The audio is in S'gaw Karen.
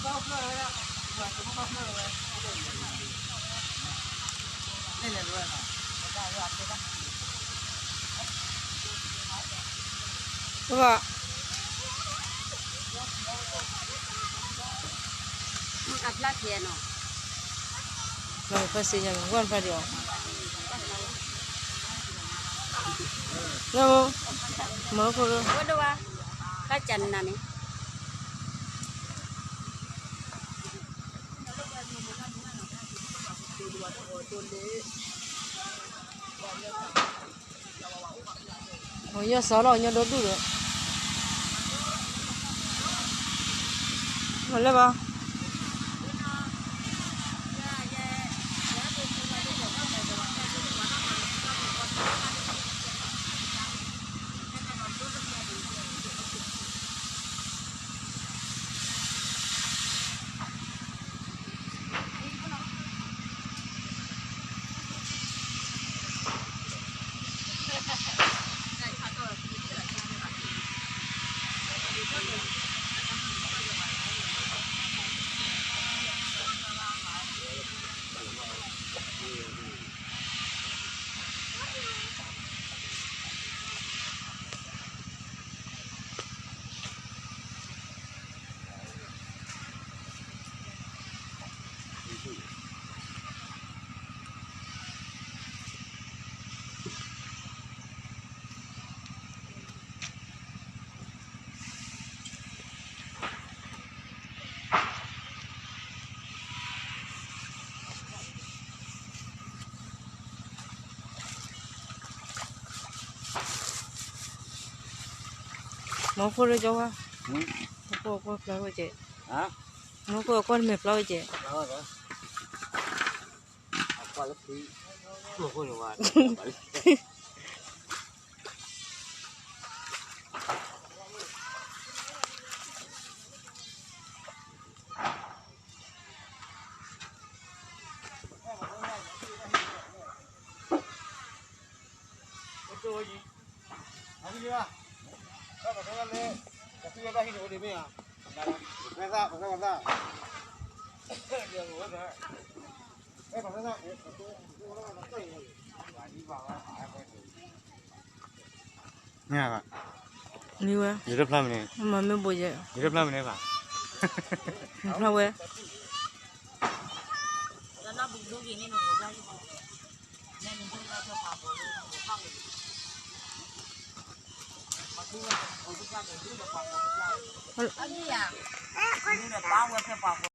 အဖျါဖဲစ့ၢ်ညါ ဝဲဖျါဒီး မၤခိၣ်လၢ ဖျါကၢနၤန့ၣ် ယီၢ်စီၤလီၤ ညီဒိၣ်ဒူၣ်ဒီး မၤလၢဘၣ် မၤခိၣ်လၢကၠီဝါ မၤခိၣ်ကွၢ်ဖျါဝဲကဲ မၤခိၣ်ကွၢ်တမဲာ်ဖျါဝဲကဲ ကွၢ်လၢဖံ မၤခိၣ်န့ၣ်ဝါ မ့ၢ်ဝဲ ယတဖျါမန့ၣ် မ့ၢ်ဘိယဲ ယတဖျါမန့ၣ်ဘၣ် မဖျါဝဲ အ